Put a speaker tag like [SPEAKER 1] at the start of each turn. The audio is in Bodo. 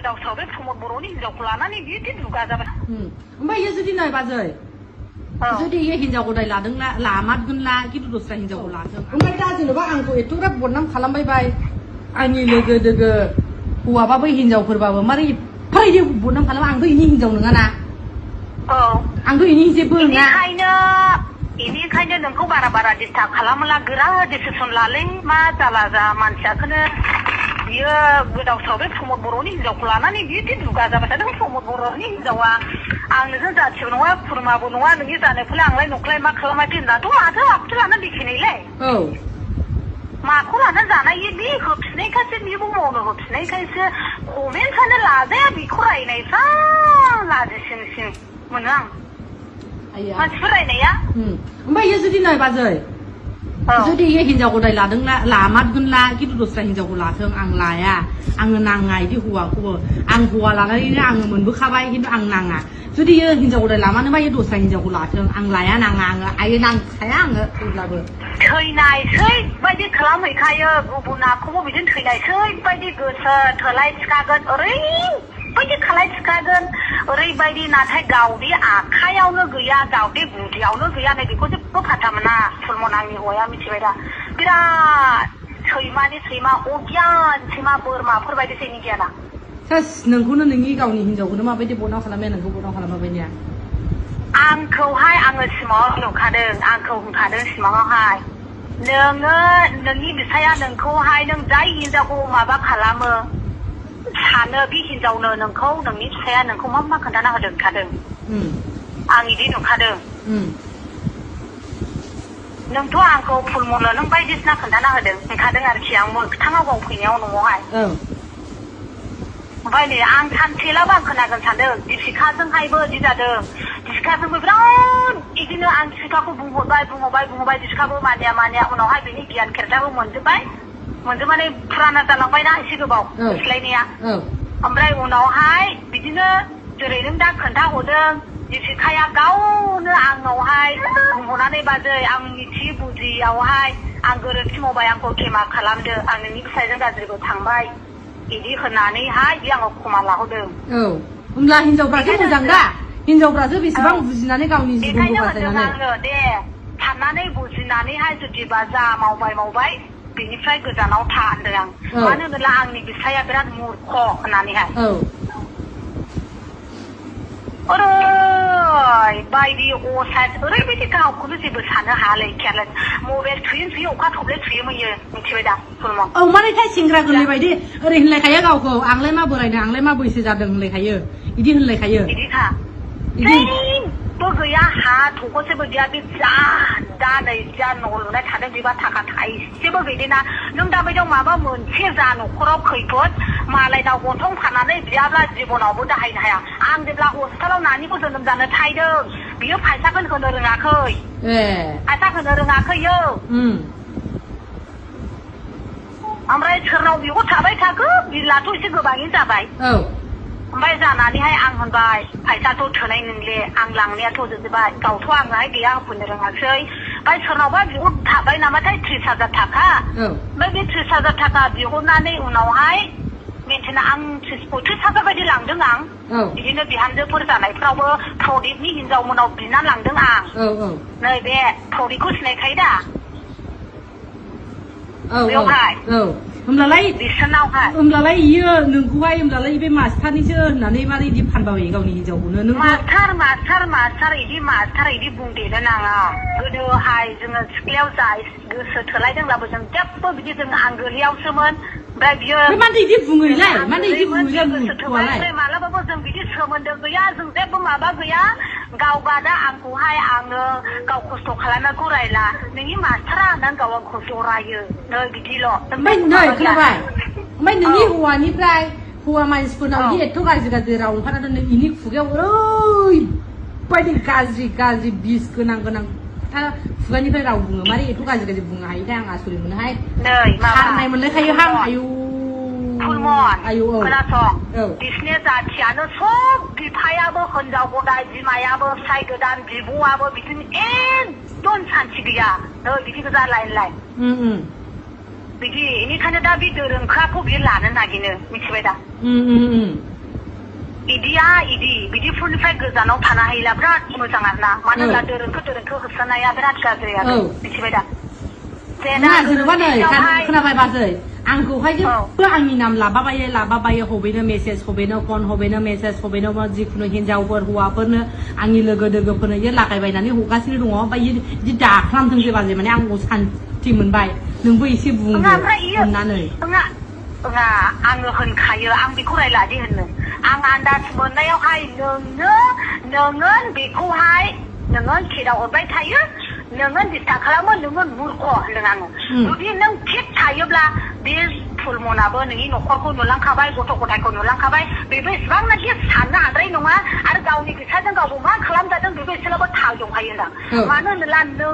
[SPEAKER 1] गोदाव सोराव बे प्रमद बर'नि हिनजावखौ लानानै बिदि दुगा जाबाय
[SPEAKER 2] ओमफ्राय इयो जुदि नाय बाजै जुदि इयो हिनजाव गदाय लादोंला लामारगोनला खिन्थु दस्रा हिनजावखौ लाथों ओमफ्राय दा जेनेबा आंखौ एथ'ग्राब बदनाम खालामबाय आंनि लोगो दोगो हौवाबाबो हिनजावफोरबाबो मारै एफा इदि बदनाम खालामो आंथ' इनि हिनजाव नङाना आंथ' इनि जेबो नङा
[SPEAKER 1] बेनिखायनो नोंखौ बारा डिस्टार्ब खालामला गोरा डिसिसन लालै मा जाला जा मानसियाखौनो बियो गोदाव सोराव बे प्रमद बर'नि हिनजावखौ लानानै बिदि दुगा जाबाय थादों प्रमद बर'नि हिनजावा आं नोंजों जाथिबो नङा खुरमाबो नङा नोंनि जानायखौलाय आंलाय न'खौलाय मा खालामाखै होननाथ' माथो आखुथु लानानै देखायनायलाय माखौ लानानै जानाय बे होफिननायखायसो बेबो मावनो होफिननायखायसो कमेन्टआनो लाजाया बेखौ रायनायफ्रा लाजिसिंसिं मोनो आं मानसिफोर रायनाया
[SPEAKER 2] ओमफ्राय इयो जुदि नाय बाजै जुदि इयो हिनजाव गदाय लादोंला लामारगोनला खिन्थु दस्रा हिनजावखौ लाथों आं लाया आङो नाङा इदि हौवाखौबो आं हौवा लानानैनो आङो मोनबोखाबाय खिन्थु आं नाङा जुदि इयो हिनजाव गदाय लामानोबा इयो दस्रा हिनजावखौ लाथों आं लाया नाङा आङो आयो नांखाया आङो थैब्लाबो
[SPEAKER 1] थैनायसै बायदि खालामहैखायो गुबुनाखौबो बिदिनो थैनायसै बायदि गोसो थोलाय थिखागोन ओरैबायदि खालाय थिखागोन ओरैबायदि नाथाय गावदि आखायावनो गैया गावदि गुदियावनो गैया नै बेखौ जेबो फाथा मोना सलमन आंनि हौवाया मिथिबाय दा बिराद सैमानि सैमा अगियान सैमा बोरमाफोरबायदि सैनि गियाना
[SPEAKER 2] सेस नोंखौनो नोंनि गावनि हिनजावखौनो माबायदि बदनाम खालामनाया नोंखौ बदनाम खालामाबायनिया
[SPEAKER 1] आंखौहाय आङो सिमाङाव नुखादों आंखौ होनखादों सिमाङावहाय नोङो नोंनि बिफाया नोंखौहाय नों जाय हिनजावखौ माबा खालामो सानो बे हिनजावनो नोंखौ नोंनि फिसाया नोंखौ मा खोन्थाना होदों होनखादों आं बिदि नुखादों नोंथ' आंखौ फुलमनो नों बायदिसिना खोन्थाना होदों होनखादों आरोखि आं मोगथाङाव गाव फैनायाव न'आवहाय ओमफ्राय नै आं सानसेलाबो आं खोनागोन सानदों दिपिकाजोंहायबो बिदि जादों दिपिकाजोंबो बिराद बिदिनो आं दिपिकाखौ बुंहरबाय दिपिकाबो मानिया उनावहाय बेनि गियान खेरजाबो मोनजोबनानै फुराना जालांबायना एसे गोबाव सोलायनाया ओमफ्राय उनावहाय बिदिनो जेरै नों दा खोन्थाहरदों दिपिकाया गावनो आंनावहाय बुंहरनानै बाजै आं मिथि बुजियावहाय आं गोरोन्थि मावबाय आंखौ खेमा खालामदो आं नोंनि फिसायजों गाज्रिबो थांबाय बिदि होननानैहाय बे आंखौ खमा लाहोदों
[SPEAKER 2] होमब्ला हिनजावफ्रासो मोजां दा हिनजावफ्रासो बेसेबां बुजिनानै गावनि जिबनखौ बासायनानै
[SPEAKER 1] दे साननानै बुजिनानैहाय जुदिबा जा मावबाय बेनिफ्राय गोजानाव था होनदों आं मानो होनोब्ला आंनि बिफाया बिराद मुर्ख होननानैहाय ओरैबायदि असाइस ओरैबायदि गावखौनो जेबो साननो हायालै केयारलेस मबाइल थुयो अखा थब्ले थुयो मैयो मिथिबाय दा सलमन
[SPEAKER 2] मानोथाय सेंग्रा गोरलै बायदि ओरै होनलायखायो गावखौ आंलाय मा बोरायदों आंलाय मा बैसो जादों होनलायखायो बिदि होनलायखायो
[SPEAKER 1] बिदिखा जेबो गैया हा थखौसेबो गैया बे दा नै जा न' लुनाय थादों बेबा थाखा थाइसेबो गैदेना नों दाबायदियाव माबा मोनसे जा न'खराव खैफोद मालायनाव गन्थं फाननानै बियाब्ला जिबनावबो दाहायनो हाया आं जेब्ला हस्पिटालाव नानिखौ जोनोम जानो थायदों बियो फैसाखौ होनो रोङाखै फैसा होनो रोङाखैयो ओमफ्राय सोरनाव बेखौ थाबाय थाखो बिलाथ' एसे गोबाङैनो जाबाय ओमफ्राय जानानैहाय आं होनबाय फैसाथ' थोनाय नंले आं लांनाया थोजोबबाय गावथ' आंहाय गैया होफैनो रोङासै ओमफ्राय सोरनावबा बिहर थाबाय नामाथाय 30,000 थाखा ओमफ्राय बे 30,000 थाखा बिहरनानै उनावहाय मेन्टेना आं 35,000 बायदि लांदों आं बिदिनो बिहामजोफोर जानायफ्रावबो प्रदीपनि हिनजावमोनाव बिना लांदों आं नै बे प्रदीपखौ सिनायखायो दा बेवहाय
[SPEAKER 2] होमब्लालाय इयो नोंखौहाय होमब्लालाय बे मास्टारनिसो होननानै मारै बिदि फानबाय गावनि हिनजावखौनो
[SPEAKER 1] मास्टार इदि बुंदेरनो नाङा गोदोहाय जोङो सिख्लायाव जा गोसो थोलायदोंब्लाबो जों जेबो बिदि जों आंगोलियावसोमोन ओमफ्राय बियो
[SPEAKER 2] मानो इदि बुङोलाय मानो इदि बुङो
[SPEAKER 1] मालाबाबो जों बिदि सोमोन्दो गैया जों जेबो माबा गैया गावबा दा आंखौहाय आङो गाव खस्थ' खालामनायखौ रायला नोंनि मास्टारा होननानै गाव आंखौ जरायो नै बिदिल'
[SPEAKER 2] खोनाबाय ओमफ्राय नोंनि हौवानिफ्राय हौवा मानसिफोरनाव एथ' गाज्रि राव ओंखारनानै नों इनि खुगायाव ओरैबायदि गाज्रि बिस गोनां खुगानिफ्राय राव बुङो मारै एथ' गाज्रि बुंनो हायोथाय आं आसुरि मोनोहाय खारनाय मोनलायखायो हां आयु
[SPEAKER 1] खोनासं बिसिनि जाथियानो सब बिफायाबो हिनजाव गदाय बिमायाबो फिसाय गोदान बिब'आबो बिदिनो एकदम सान्थि गैया बिदि गोजा लाइन बिदि बेनिखायनो दा बे दोरोंखाखौ बियो लानो नागिरो मिथिबाय दा बिदि फुलनिफ्राय गोजानाव थानो हायोला बिराद मोजां आरोना मानो होनब्ला दोरोंखौ होसोनाया बिराद गाज्रि आरो मिथिबाय दा
[SPEAKER 2] जेनेबा नै खोनाबाय बाजै आंखौहाय जेबो आंनि नाम लाबाबायो हबेनो मेसेज हबेनो फन हबेनो मेसेज हबेनो जिखुनु हिनजावफोर हौवाफोरनो आंनि लोगो दोगोफोरनो इयो लागायबायनानै हगासिनो दङ ओमफ्राय इदि दाखालामथोंसै बाजै माने आंखौ सान्थि मोनबाय नोंबो एसे बुंदो अननानै
[SPEAKER 1] आङो होनखायो आं बेखौ रायलादि होनो आं आन्दाज मोननायावहाय नोङो बेखौहाय नोङो खेदाव हरबाय थायो नोङो दिस्टार्ब खालामो नोङो मुर्ख होनदों आङो जुदि नों थिग थायोब्ला बे फुलमनाबो नोंनि न'खरखौ नुलांखाबाय गथ' गथायखौ नुलांखाबाय बेबो इसेबांनाखि साननो हाद्राय नङा आरो गावनि फैसाजों गावबो मा खालामजादों बेबो एसेबाबो थाल दंखायो होनदां मानो होनोब्ला नों